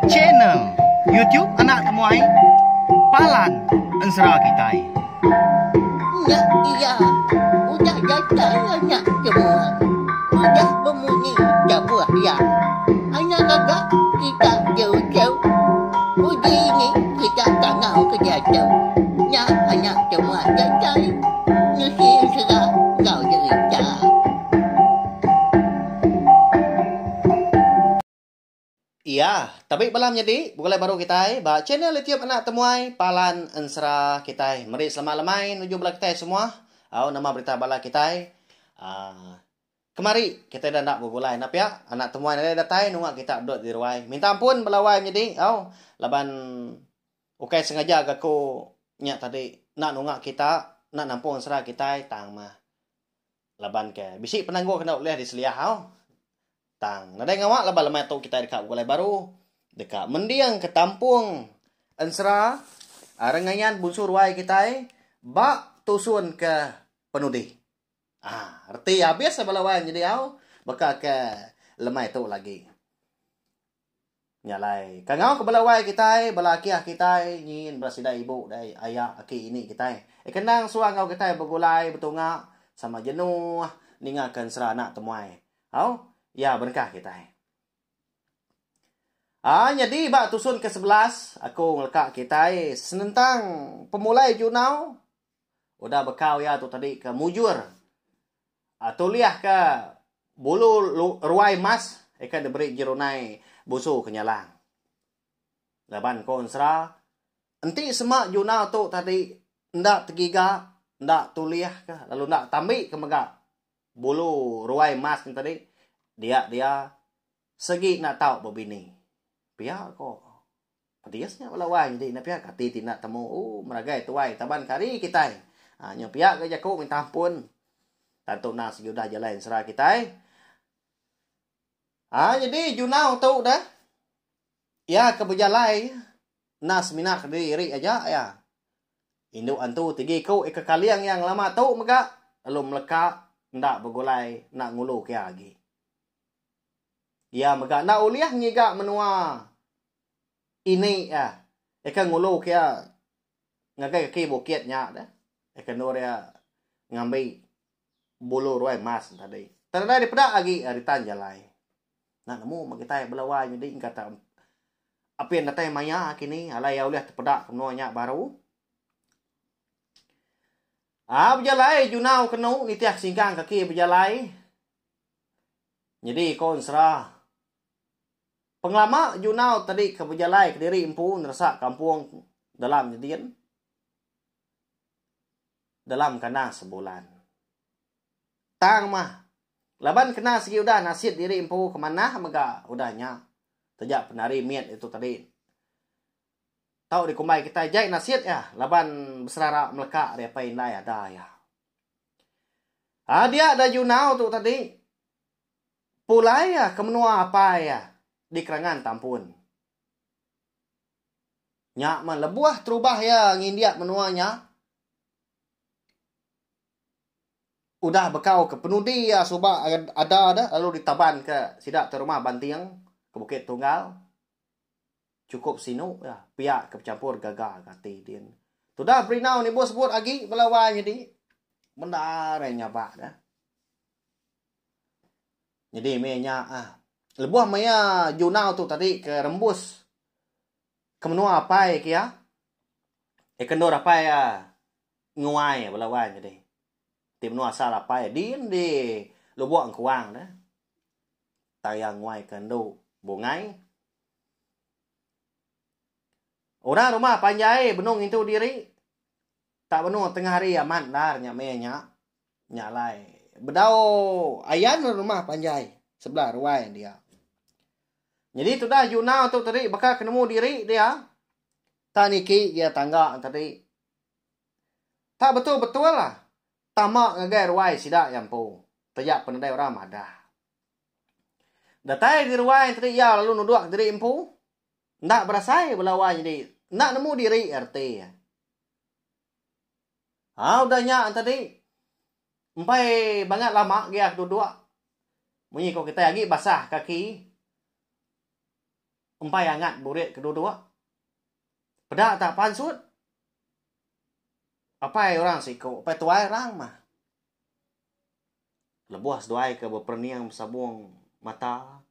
Channel YouTube Anak Temuai Palan Ensera Kitai. Nya iya udah datai anak temuai udah bemunyi tabuh iya. Anak gaga kita jauh-jauh uji ni kita kangau ke diatu. Nya anak temuai datai nusi ensera enggau jerita. Iya, tabi bala menyadi, begulai baru kitai ba channel YouTube Anak Temuai Palan Ensera kitai. Meri selamat lemai nuju bala kitai semua. Au nama berita bala kitai. Aaa kemari kitai enda enda begulai enda pia. Anak Temuai nadai datai nunga kita duduk di ruai. Minta ampun bala wai menyadi au laban ukai sengaja ga aku nya tadi enda nunga kita enda nampung ensera kitai tang mah. Laban ke bisi penanggul kena ulih diseliah au. Tang nadai ngawa laban lemai tu kitai deka begulai baru deka mending ke tampung ensera rengayan bunsu ruai kitai ba tusun ke penudi. Aa reti abis bala wai nyadi au baka ke lemai tu lagi. Nya alai, kangau ke bala wai kitai, bala akih kitai, nyin bala sida ibu dai aya aki ini kitai. Eh kendang suah enggau kitai begulai betunga sama jenuh ninga ke ensera anak temuai. Au, iya berengkah kitai. Aa nyadi ba tusun ke 11 aku ngeleka kitai senentang pemulai junau udah bekau iya tu tadi ke mujur Tulih ke bulu ruai mas ika diberi jerunai busu kenyalang. Laban ko ensera, enti sema junau tu tadi enda tegiga, enda tulih ke lalu enda tambi ke mega bulu ruai mas nya tadi, dia dia segi enda tau bebini. Pia ko Pedis nya bala wai nyadi enda pia kati ti enda temu ooh meragai tuai taban kari kitai. Ha nya pia ga jaku minta ampun. Tantu endang sigi udah jalai ensera kitai. Ha nyadi junau tu deh iya ke bejalai enda semina kediri iri aja iya. Indu antu tigi iku ika kaling iya ngelama tu mega lalu meleka enda begulai enda ngulu ke iya agi. Iya mega enda ulih ngiga menua ini iya. Ika ngulu ke iya ngagai kaki bukit nya deh. Ika endur iya ngambi bulu ruai mas ne tadi. Tang nadai dipeda agi ari tan jalai. Enda nemu meh kitai bala wai nyadi engka tak apin datai maya kini alai iya ulih tepeda ke menua nya baru. Aa bejalai junau kenu nitih singkang kaki bejalai. Nyadi ko ensera, pengelama Junau tadi ke bejalai kediri empu neresa kampung dalam nyedin dalam kandang sebulan. Tang mah, laban kena sigi udah nasit diri empu ke manah mega udah nya taja penari mit itu tadi tau dikumbai kitai jai nasit iya laban beserara meleka ari apai indai ada iya. Aa dia da Junau tu tadi pulai iya ke menua apai iya di Kerangan Tampun. Nya meh lebuh terubah iya ngindik menua nya udah bekau ke penudi iya suba ada da lalu ditaban ke sida ke rumah Banting ke Bukit Tunggal. Chukup sinu iya pia ke bechampur gaga ke ati din. Tudah Berinau nibuh sebut agi bala wai nyadi bendar iya nyabak dah. Nyadi meh nya ah lebuh maya Junau tu tadi ke rembus ke menua apai ke iya eh ke endur apai iya nguai bala wai nyadi. Ti menua asal apai din di Lubok Engkuang dah. Tang iya nguai ke endu bungai. Orang rumah panjai benung ngintu diri. Tak benung tengah hari amat endar nya meh nya. Nya alai bedau ayan rumah panjai sebelah ruai dia. Nyadi tudah Junau tu tadi baka ke nemu diri dia. Tak niki gia tangga tadi. Tak betul-betul lah tama ngagai ruai sida iya empu. Taja penedai orang madah. Datai di ruai tadi iya lalu nuduk diri empu. Enda berasai bala wai nyadi enda nemu diri reti iya. Ha udah nya tadi empai bangat lama gia duduk munyi ko kitai agi basah kaki. Empai angat burit ke duduk. Peda tak pansut. Apai orang siku, apai tuai orang mah. Lebuh seduai ke beperening besabung mata,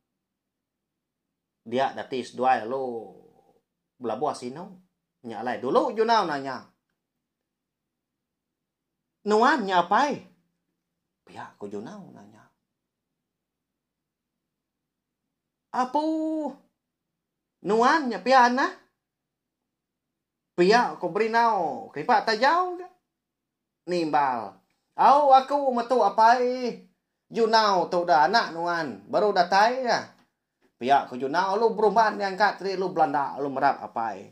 dia dati seduai lalu belabuh sinu. Nya alai dulu Junau nanya. Nuan nya apai? Pia ku Junau nanya. Apu. Nuan nya pia anak. Pia ko Berinau keripak tajau ga. Nimbal. Au aku metu apai. Junau tu da anak nuan baru datai ga. Pia ko Junau lalu berumban diangkat tadi lalu belanda lalu merap apai.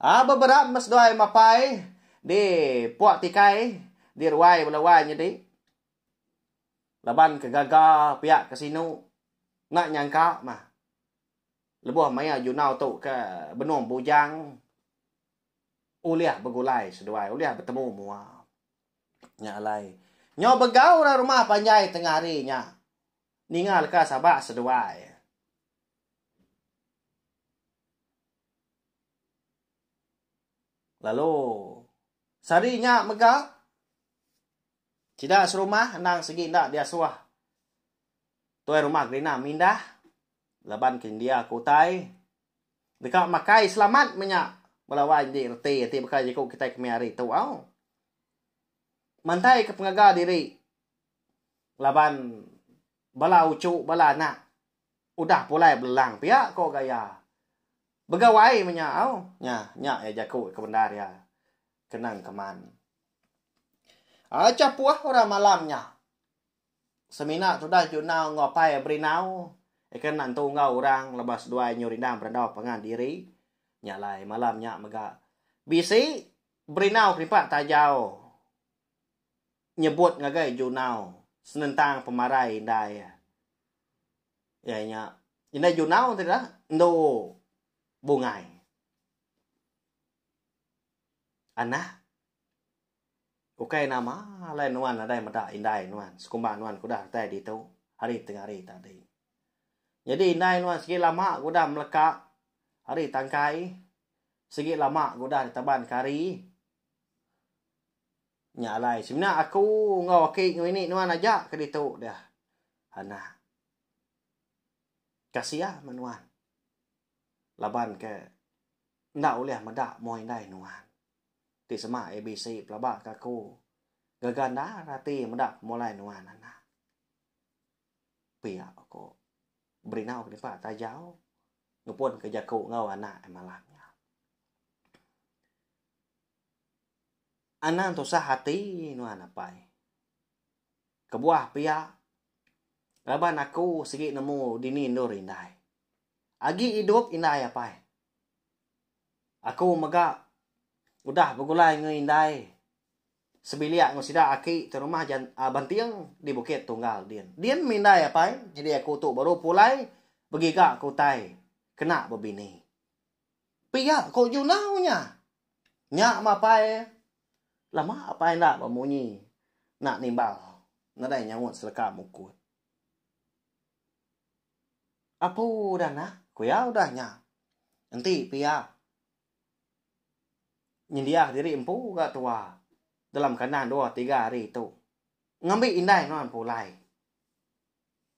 Aa beberap meh seduai mapai di puak tikai di ruai bala wai nyadi. Laban ke gaga pia ke sinu enda nyangka mah lebuh maya junau tu ke benung bujang ulih begulai seduai ulih betemu mua. Nya alai nyau begau orang rumah panjai tengah hari nya ninga leka sabak seduai. Lalu sehari nya mega Sida serumah endang sigi enda diasuh tuai rumah Gerina mindah laban ke nyendia ke utai deka makai selamat meh nya bala wai nyadi reti enti baka jaku kitai kemi hari tu au. Mantai ke pengaga diri laban bala uchu bala anak udah pulai belelang pia ko gaya begawai meh nya au. Nya nya iya jaku ke bendar iya kenang keman. Acha puah orang malam nya. Semina tudah Junau enggau apai Berinau ikan nentu enggau orang lebuh seduai nyu rindang berandau pangan diri. Nya alai malam nya mega bisi Berinau keripak tajau nyebut ngagai Junau senentang pemarai indai iya nya. Indai Junau ti dah endu Bungai. Anak. Ukai nama alai nuan nadai meda indai nuan sekumbang nuan ke udah datai ditu hari tengah hari tadi. Nyadi indai nuan sigi lama ke udah meleka ari tangkai sigi lama ke udah ditaban ke hari. Nya alai semina aku enggau aki enggau ini nuan aja ke ditu deh anak. Kasih meh nuan laban ke enda ulih meda mua indai nuan. Ti sema iya bisi pelaba ka aku gaga endar ati meda pemulai nuan anak. Pia ko Berinau ke nipa tajau ngepun ke jaku enggau anak iya malam nya. Anang tusah ati nuan apai. Kebuah pia laban aku sigi nemu dini endur indai. Agi idup indai apai. Aku mega udah begulai enggau indai sebilik enggau sida aki ti rumah Banting di Bukit Tunggal din. Din meh indai apai nyadi aku tu baru pulai begiga ke utai kena bebini. Pia ko Junau nya. Nya meh apai lama apai enda bemunyi enda nimbal nadai nyaut seleka mukut. Apu udah nah, ku iya udah nya. Enti pia nyendia diri empu ga tua dalam kandang dua tiga hari tu ngambi indai nuan pulai.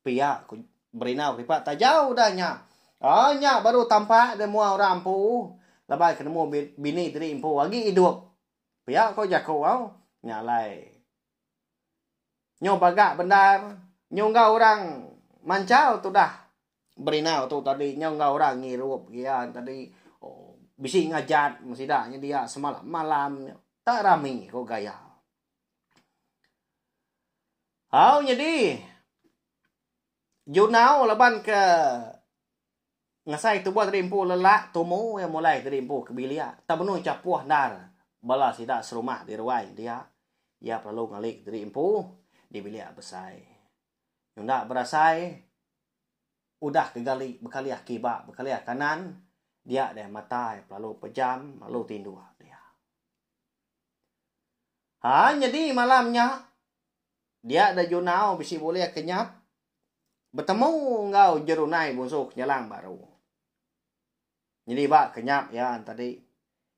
Pia ku Berinau ripa tajau udah nya. Aa nya baru tampak deh mua orang empu laban ke nemu bini diri empu agi idup. Pia ko jaku au. Nya alai. Nyu bagak bendar nyu enggau orang manchal tudah berinau tu tadi nyu enggau orang ngirup gia tadi bisi ngajat meh sida nyedia semalam malam tak rami ko gaya. Au nyadi junau laban ke ngasai tubuh diri empu lelak tumu iya mulai diri empu ke bilik tang benung chapuh endar bala sida serumah di ruai dia iya perlu ngali diri empu di bilik besai. Nyunda berasai udah ke gali bekalih kiba bekalih kanan dia deh mata iya perlu pejam lalu tinduk dia. Ha nyadi malam nya dia deh junau bisi bulih kenyap. Betemu enggau Jerunai Bunsu Kenyalang baru. Nyadi ba kenyap iya tadi.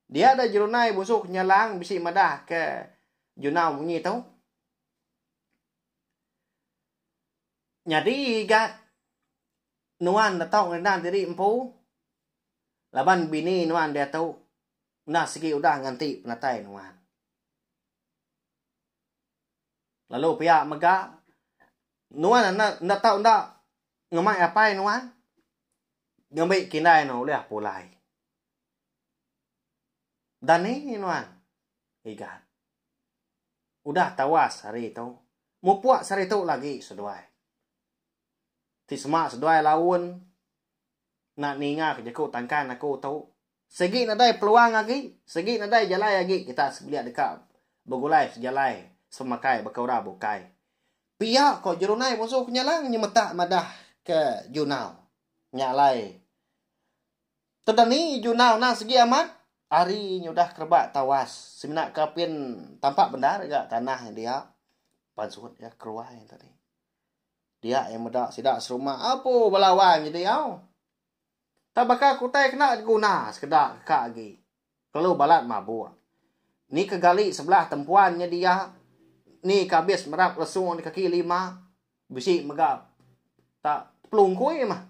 Dia da Jerunai Busu Kenyalang bisi madah ke Junau munyi tu. Nyadi igat nuan netau ngerendang diri empu laban bini nuan diatu enda sigi udah nganti penatai nuan. Lalu pia mega nuan enda enda tau enda ngemai apai nuan ngembi kindai nuan ulih pulai. Dani nuan igat. Udah tawas hari tu. Mupuk sehari tu lagi seduai. Ti sema seduai laun enda ninga ke jaku tangkan aku tu. Sigi nadai peluang agi, sigi nadai jalai agi kita sebilik deka begulai sejalai sepemakai baka orang bukai. Pia ko Jerunai Busu Kenyalang nyemetak madah ke Junau. Nya alai Tedani Junau endang sigi amat ari nyudah kerebak tawas semina ke apin tampak bendar ga tanah dia pansut iya keruai tadi. Dia iya meda sida serumah apu bala wang nyadi au. Tak baka ke utai kena diguna sekeda ka agi kelalu balat mabuk. Ni ke gali sebelah tempuan nya dia ni ke abis merap lesung di kaki lima bisi mega tak tepelungkui mah.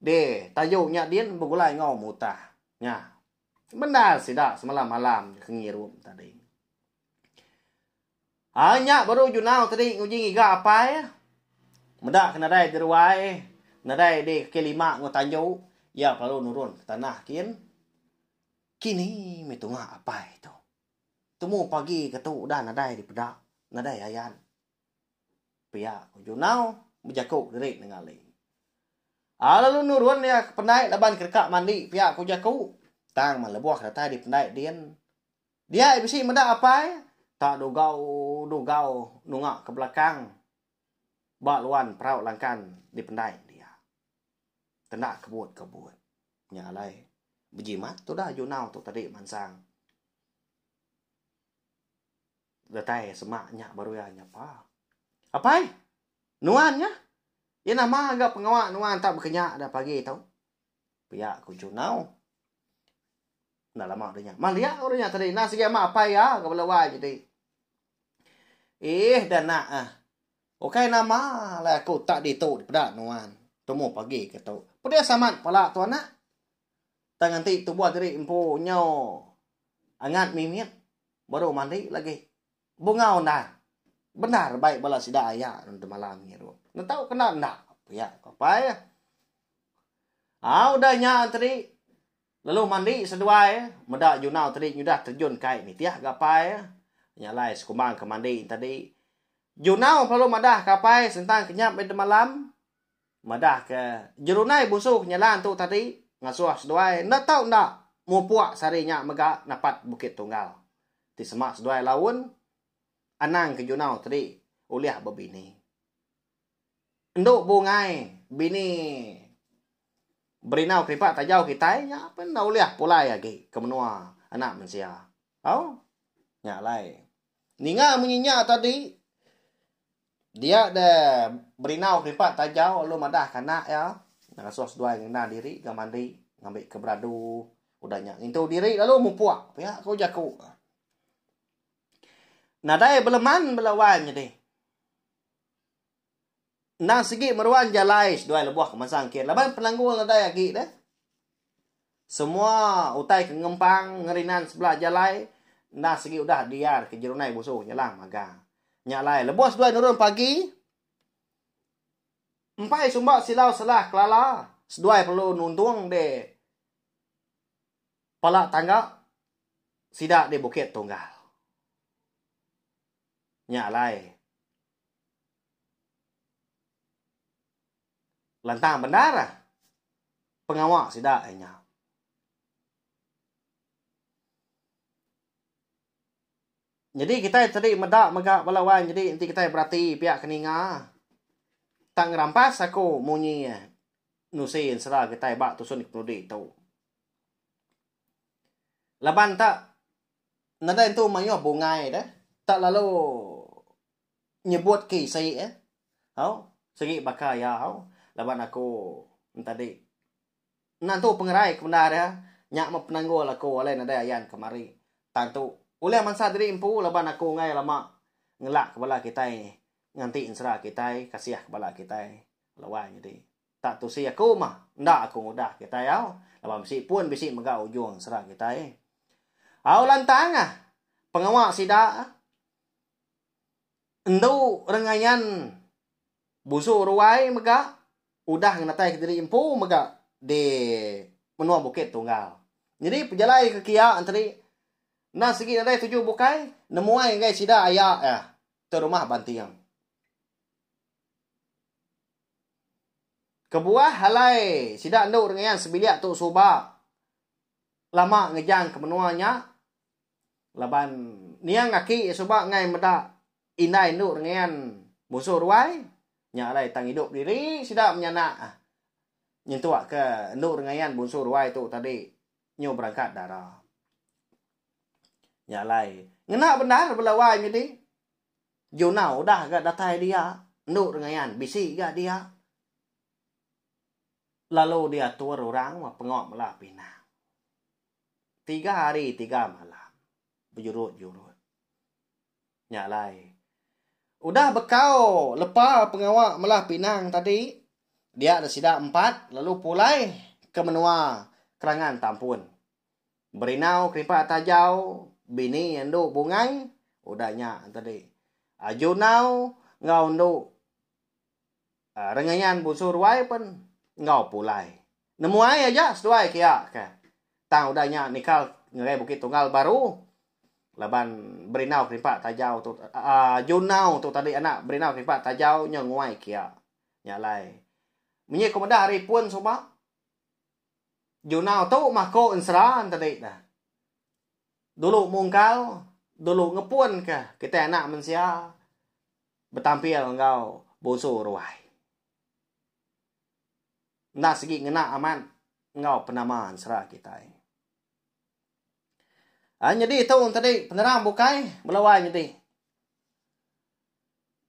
Deh, tayu nya din begulai enggau mutah. Nya. Bendar sida semalam-malam ke ngirup tadi. Ai nya baru Junau tadi nguji ngiga apai. Meda ke nadai di ruai, nadai di kaki lima enggau tanju, iya kelalu nurun ke tanah kin. Kini meh tunga apai tu. Tumu pagi ke tu udah nadai dipeda, nadai ayan. Pia ku Junau bejaku diri nengali. Ah lalu nurun iya ke pendai laban ke deka mandi pia ku jaku. Tang meh lebuh ke datai di pendai din. Dia iya bisi meda apai tak dugau dugau nunga ke belakang ba luan perau langkan di pendai dia. Kena kebut kebut. Nya alai bejimat tudah Junau tu tadi mansang. Datai semak nya baru iya nyapa. Apai! Nuan nya? Iya nama ga pengawa nuan tak bekenya da pagi tu? Pia ku Junau. Enda lama udah nya. Malik orang nya tadi. Enda sigi amat apai iya ga bala wai jadi. Ih da nak ah. Ukai nama alai aku tak ditu dipeda nuan. Tumu pagi ke tu. Pedis amat pala tu anak. Tang enti tubuh diri empu nyau angat mimit. Baru mandi lagi. Bungau endar. Bendar bai bala sida aya demalam ngirup. Netau kena enda pia ko apai. Au udah nya tadi lalu mandi seduai meda Junau tadi nyudah terjun kai nitih ga apai. Nya alai sekumbang ke mandi tadi Junau perlu madah ke apai sentang kenyap meh demalam. Madah ke Jerunai Busu Kenyalang tu tadi ngasuh seduai enda tau enda mupuk sehari nya mega napat Bukit Tunggal ti sema seduai laun anang ke Junau tadi ulih bebini. Endu Bungai bini Berinau Keripak Tajau kitai nya pen enda ulih pulai agi ke menua anak mensia. Au nya alai ninga munyi nya tadi Dia deh Berinau Keripak Tajau lalu madah ke anak iya ngasuh seduai ngena diri ga mandi ngambi ke beradu udah nya ngintu diri lalu mupuk pia ku jaku. Nadai beleman bala wai nyadi. Endang sigi meruan jalai seduai lebuh ke mansang kin laban penanggul nadai agi deh. Semua utai ke ngempang ngerinan sebelah jalai endang sigi udah diar ke Jerunai Busu nyelang magang. Nya alai lebuh seduai nurun pagi, empai sumba silau selah kelala seduai perlu nuntung di pala tangga sida di Bukit Tunggal. Nya alai lantang bendar pengawa sida nya. Nyadi kitai tadi meda mega bala wai nyadi enti kitai berati pia ke ninga tang ngerampas aku munyi nusi ensera kitai ba tusun kepenudi tu. Laban ta nadai entu mayuh bungai deh tak lalu nyebut ke isi eh au sigi baka iya au laban aku tadi. Enda entu pengerai ke bendar iya. Nya meh penanggul aku alai nadai ayan kemari. Tang tu ulih mansa diri empu laban aku enggai lama ngelak ke bala kitai nganti ensera kitai kasih ke bala kitai lawan nyadi. Tak tusi aku mah enda aku ngudah kitai au laban bisi pun bisi mega ujung ensera kitai. Au lantang ah pengawa sida endu rengayan Busu Ruai mega udah ngenatai kediri empu mega di menua Bukit Tunggal. Nyadi pejalai ke kia enteri enda sigi nadai tuju bukai nemuai ngagai sida aya iya ke rumah Banting. Kebuah alai sida endu rengayan sebilik tu suba lama ngejang ke menua nya laban niang aki iya suba enggai meda indai endu rengayan Busu Ruai nya alai tang idup diri sida menyanak nyentuk ke endu rengayan Busu Ruai tu tadi nyu berangkat dara. Nya alai ngena bendar bala wai nyadi. Junau udah ga datai dia, endu rengayan bisi ga dia. Lalu diatur orang meh pengawa mela pinang. Tiga hari tiga malam bejurut-jurut. Nya alai udah bekau lepa pengawa mela pinang tadi dia da sida empat lalu pulai ke menua Kerangan Tampun. Berinau kerimpak tajau bini endu bungai udah nya tadi. Junau enggau endu Rengayan Bunsu Ruai pen enggau pulai. Nemuai aja seduai kia ke. Tang udah nya nikal ngagai Bukit Tunggal baru laban Berinau kerimpak tajau tu Junau tu tadi anak Berinau kerimpak tajau nya nguai kia. Nya alai munyi ku meda ari pun suba. Junau tu mah ko ensera tadi dah. Dulu mungkal, dulu ngepun ke kitai anak mensia betampil enggau bunsu ruai. Enda sigi ngena amat enggau penama ensera kitai. Aa nyadi tu tadi penerang bukai bala wai nyadi.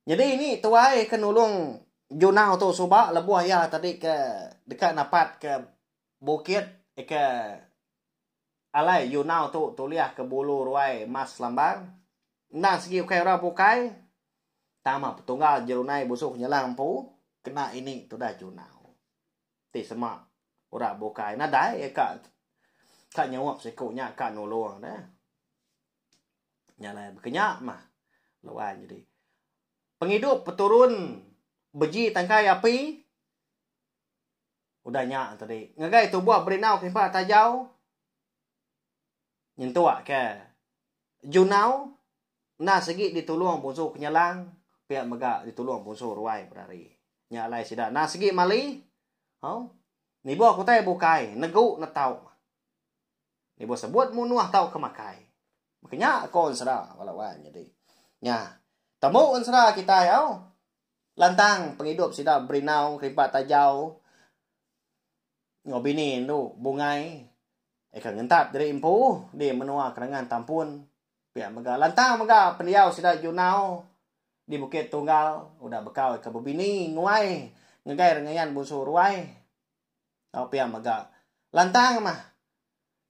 Nyadi ini tuai ke nulung Junau tu suba lebuh iya tadi ke deka napat ke bukit ke alai Junau tu tulih ke bulu ruai mas lambar. Endang sigi ukai orang bukai tang mah petunggal Jerunai Busu Kenyelang empu kena ini tudah Junau. Ti sema orang bukai nadai iya ka ka nyaup siku nya ka nulung deh. Nya alai baka nya mah lawan jadi. Pengidup peturun beji tangkai api udah nya tadi ngagai tubuh berinau kerimpak tajau nyentuk ke junau enda sigi ditulung bunsu kenyelang pia mega ditulung bunsu ruai berari. Nya alai sida enda sigi mali au nibuh ke utai bukai negu netau. Ibuh sebut munuh tauka makai. Baka nya ko ensera bala wang nyadi. Nya. Temu ensera kitai au. Lantang pengidup sida berinau kerimpak tajau enggau bini endu bungai eka ngentap diri empu di menua Kerangan Tampun. Pia mega lantang mega pendiau sida junau di Bukit Tunggal udah bekau eka bebini nguai ngagai rengayan Bunsu Ruai. Tau pia mega. Lantang mah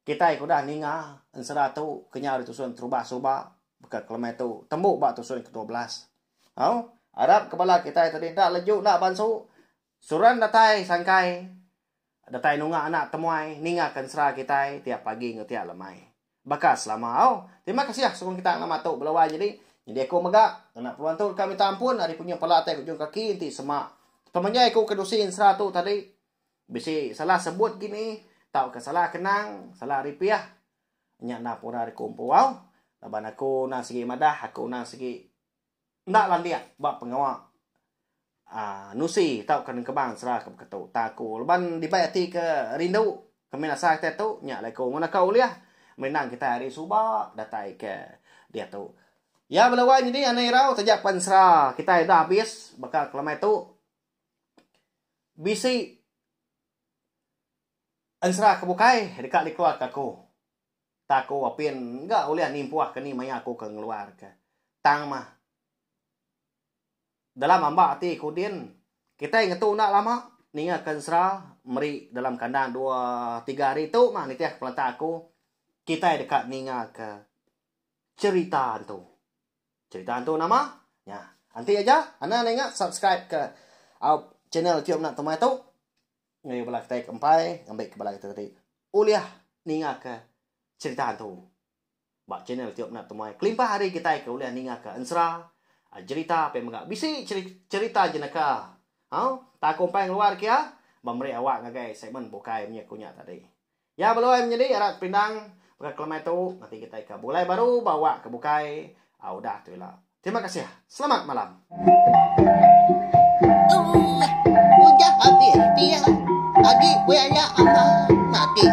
kitai ke udah ninga ensera tu kenyau ari tusun terubah suba baka kelemai tu tembu ba tusun ke 12. Au, arap ke bala kitai tadi enda leju enda bansu suran datai sangkai datai nunga anak temuai ninga ke ensera kitai tiap pagi enggau tiap lemai. Baka selama au. Terima kasih sukung kita ngelama tu bala wai nyadi. Nyadi aku mega ngena peluang tu deka minta ampun ari punya pala tai ujung kaki enti sema pemanjai aku ke dusi ensera tu tadi bisi salah sebut gini tauka salah kenang salah ripih nya enda pura ari ku empu au laban aku endang sigi madah aku endang sigi Enda landik ba pengawa aaa nusi tauka nengkebang sera ke beketu tang aku laban dibai ati ke rindu ke min asal kitai tu nya alai ku ngunaka ulih merindang kitai ari suba datai ke diatu. Iya bala wai nyadi anang irau taja pan sera kitai udah abis baka kelamai tu bisi ensera ke bukai deka dikeluarka aku. Tak aku apin ga ulih nimpuh ke ni maya aku ke ngeluar ke. Tang mah. Dalam amba ati ku din, kitai ngetu enda lama. ninga ke ensera meri dalam kandang dua tiga hari tu mah nitih ke pelantar aku kitai deka ninga ke cherita antu. Cherita antu nama? Nya. Anti aja anang ninga subscribe ke au channel YouTube enda temai tu ngayu bala kitai ke empai ngambi ke bala kitai tadi ulih ninga ke cherita antu. Ba channel ti mena temuai kelimpah ari kitai ke ulih ninga ke ensera, jerita pia mega bisi cherita jenaka. Au, tak aku empai ngeluar kia ba meri awak ngagai segmen bukai munyi aku nya tadi. Ya beloi menyedi arap kepindang baka kelemai tu nganti kitai ke begulai baru ba awak ke bukai au udah tu ila. Terima kasih. Selamat malam. Udah habis pia agi belaya amat mati.